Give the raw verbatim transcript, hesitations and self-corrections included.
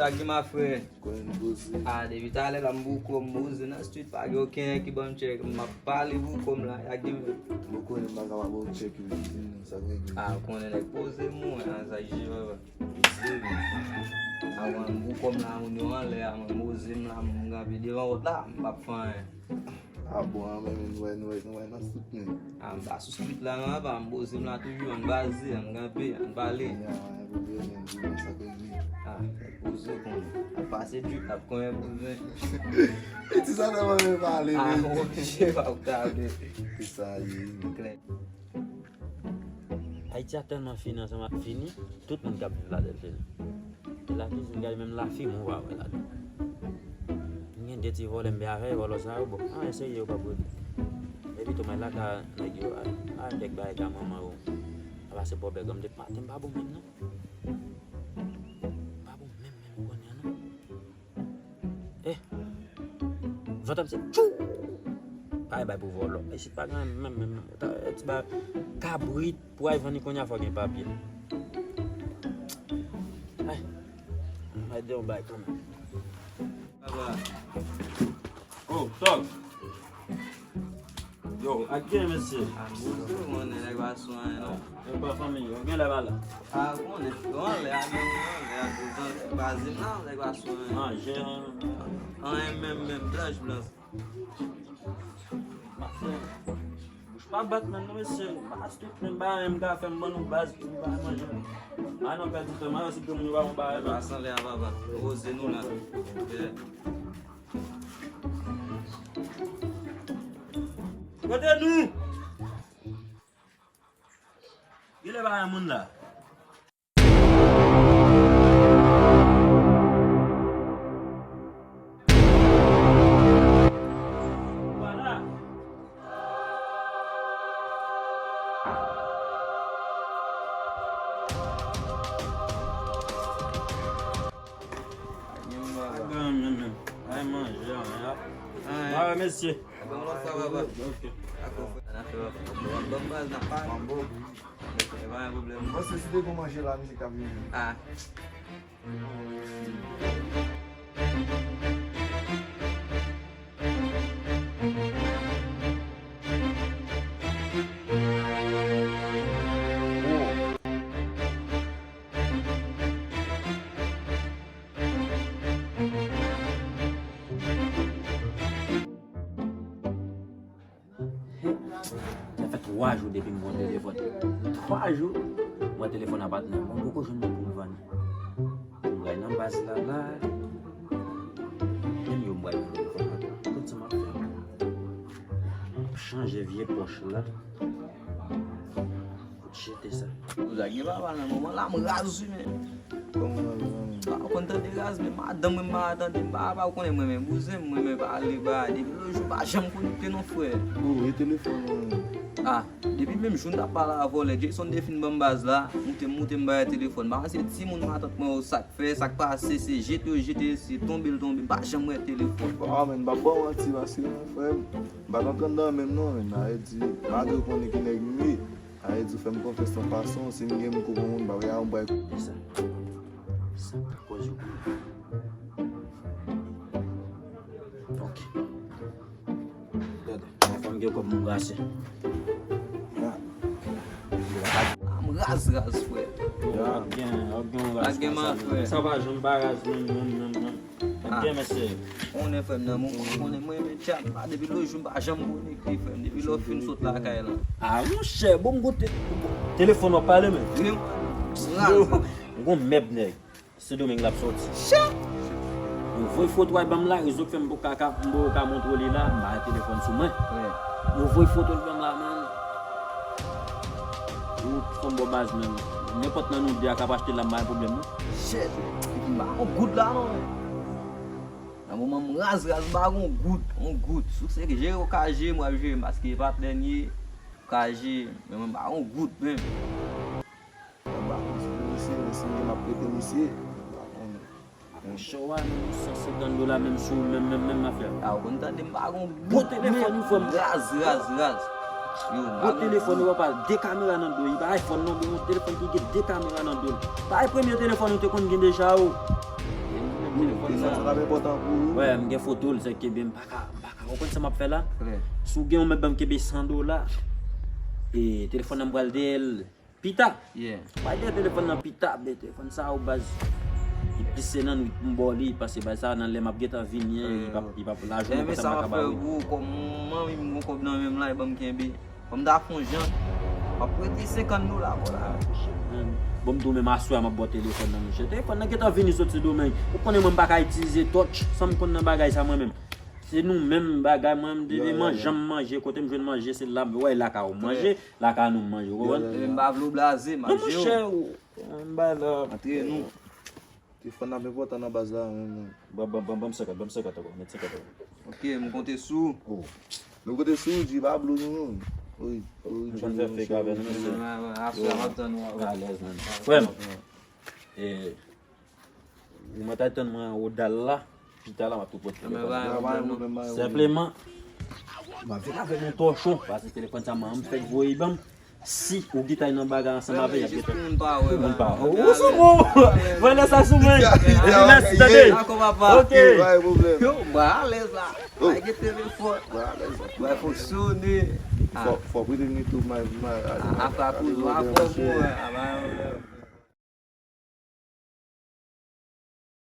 Ki ma frè? Konnen m poze. Ah, depi talè la m bouko, m poze nan street, pa gen okenn ki ban m tchèk. M ap pale bouko m la, y a gen. Bouko, m pa ka ba w tchèk, yo di m sa gen gen. Ah, konnen nèg poze m wè, an sa jije papa. Poze m. Avan m bouko m la, moun yo anlè a, mwen poze m la, m kanpe devan wòt la, m p ap fè anyen. Ah bon, an men, men, nou wè, nou wè, nou wè nan street, men. Ah, m pa sou street la, non, apa, m poze m la toujou, ann baze, ann kanpe, ann pale. Ya, anyen pwoblèm, men, di mwen sa k regle. Ah, poze konnen. Ap pase drip, ap konnen poze. E ti sa nan mwen pale, ah, men. Mon Dieu, pa w ta vle. Se sa, ye, men. Klè. Ayiti a tèlman fini ansanm ak fini, tout moun k ap viv ladan l fini. E la toujou gade menm lafimen ou pa wè ladan. M gen de ti vòlè m byen avè vòlò sa yo, bon, anyen serye yo p ap regle. Epi tou may la ka nèg yo, a, a, kèk bagay ka manman yo. A pase pòblèm, m te maten m pa bon menm non. M pa bon menm, menm kounye a non. Eh, vant ap se tchou. Pa bay pou vòlò. Isit pa gen menm, menm, menm. Ta, ti ba kabrit pou al vann li kounye a fò gen papye. Ay, m bay de yon bay kanmenm. Papa. Oh, Tòg. Yo, ak gen mesye? A, bonjou, mwen, nèg pa sou anyen, non. Yo pa fanmi, yo gen lè pa la. A, konnen, yo anlè, a, gen anlè, a, kouzan, baze m la, nèg pa sou anyen. Manje, an. Anyen menm, menm, blanch, blanch. Bouch pa bat, menm, non, mesye. Bas tout, menm, ba, menm, ka fè m ban nou baz, pou nou ba manje. A, non, pèdi tan, mwen, si pou nou ba, ba, ba. Pa sanble a, papa. Poze nou la. Yeah. Kote nou? Genlè pa gen moun la. Ay, manje, anyen. Anyen. Ba, mesye. Bon, lòt fwa, papa. Ok. Dakò, frè. N ap fè, papa. Bon, bon, baz, n ap pale. Bon, bon. E pa gen pwoblèm. Bon, se si te gon manje la, misye k ap vini. Ah. Sa fè twa jou depi m pran telefòn. Twa jou, m wè telefòn a pa t nan men m. M poko jwenn moun pou m vann. M pral nan baz la, la. Menm yo m pral pran telefòn la. Tout sa m ap fè. M ap chanje vye pòch la. Kout jete sa. Ou sa gen papa nan moman la, m raz wi, men. Kòman w raz, zanmi? Pa konn tande raz, men madanm mwen, m pa tande, m pa, pa konnen mwen, men bouzen, mwen, men pale, ba, depi lòt jou, pa janm konekte non, frè. O, e telefòn ou, men? Ah, depi menm jou n t ap pale a vòlè, Jason te fin ban m baz la, moute, moute m bay telefòn. Pa se timoun matant mwen yo, sa k fè, sa k pase, se jete yo jete, se tonbe l tonbe, m pa janm wè telefòn. Ah, men, m pa ba w manti, paske, frè m, m pa t antre anndan menm non, men, sa vle di, malgre w konnen ki nèg m ye, sa vle di, fè m konfyans nan fason, si m gen m kou pou moun, pa vle a, m bay. E sa. Sa pa koz yo. Ok. Gade, yon fanm gen kòb m brase. Ah, m raz, raz, frè. Yo, ap gen, ap gen yon raz konsa. Ap gen man, frè. Sa pa janm pa raz, menm, menm, menm, menm. Ap gen, mesye. Konnen, frè m, nan, mwen, konnen mwen, men tchat, pa depi lòt jou, m pa janm konekte, frè m, depi lè w fin sot lakay la. Ah, monchè, bon, m gon te-, telefòn w ap pale, men. Wi, m raz. M gon mèb, nèg. Sendomeng l ap sòti. Chè! Yo voye foto a ban m la, rezo k fè m poko ka, m poko ka montre w li la, m pa gen telefòn sou mwen. Wi. Yo voye foto l ban m la, man. Ou fè m bò baz, man. Nenpòt nan nou de a k ap achte l la, m pa gen pwoblèm, non. Chè! Epi m pa gon goud la, non, men. Nan moman m raz, raz, m pa gon goud, gon goud. Si w se jere, w ka jere, m w ap jere, paske e patnè n ye, w ka jere, men mwen m pa gon goud, menm. Mwen pa konn si pou misye, men si m gen m ap prete misye. Mwen pa konnen. Yon show a, menm san senkant dola, menm sou menm, menm, menm afè. A, ou konn tande m pa gon bon telefòn, wi, frè m. Raz, raz, raz. Yo, bon telefòn, wi, papa, de kamera nan do l. Pa iPhone non, bon, yon telefòn ki gen de kamera nan do l. Pa premye telefòn ou te konn gen deja, o. Telefòn sa t ap enpòtan pou ou. Wè, m gen foto l, se ke byen m pa ka, m pa ka. Ou konn sa m ap fè la? Si w gen yon mèt ban m kenbe san dola, e telefòn nan m pral dèyè l pita. Pral dèyè telefòn nan pita, men telefòn sa yo baz. Li plis se nan nwit m ba w li, paske baz sa nan lè m ap gentan vini, li p ap, li p ap, lajoune konsa m pa ka ba w li. Kòm manmi m gon kòb nan men m la, li ban m kenbe. Fò m ta fè yon jan. M ap prete senkant dola ankò la. Bon, m tou menm aswè a m ap ba w telefòn nan, monchè. Telefòn nan gentan vini sot Sendomeng. Ou konnen mwen m pa ka itilize touch san m konn nan bagay sa mwen menm. Se nou menm bagay, mwen m depi manje, m manje, kote m jwenn manje, se la m wè lakay ou manje, lakay nou m manje, ou konprann? Epi m pa vle w blaze, m ap jere w. Non, monchè, ou, m bay la. Antre nou. Telefòn nan ap enpòtan nan baz la, menm. Ban, ban, ban, ban m senkant, ban m senkant ankò, met senkant ankò. Ok, m konte sou ou. Nou konte sou ou, G, pa blou nou, non. Wi, wi, G, fè fake avè nou, mesye. Aswè, m ap tann ou. Alèz, man. Frè m, e, ou mèt al tann mwen anwo dal la, pita la, m ap tou pote telefòn. Senpleman, m ap vin avèk yon tòchon, paske telefòn sa, m fèk voye ban m. Si ou gentan nan bagay ansanm avè l, y ap gentan. Pou moun pa wè. Ou sou mwen. Mwen lè sa sou mwen. Mèsi, tande. Ok. Yo, mwen alèz la. Mwen gen telefòn. Mwen fonksyone. Fò, fò prete m li tou, mwen, mwen. Apa kouzou, apa mwen.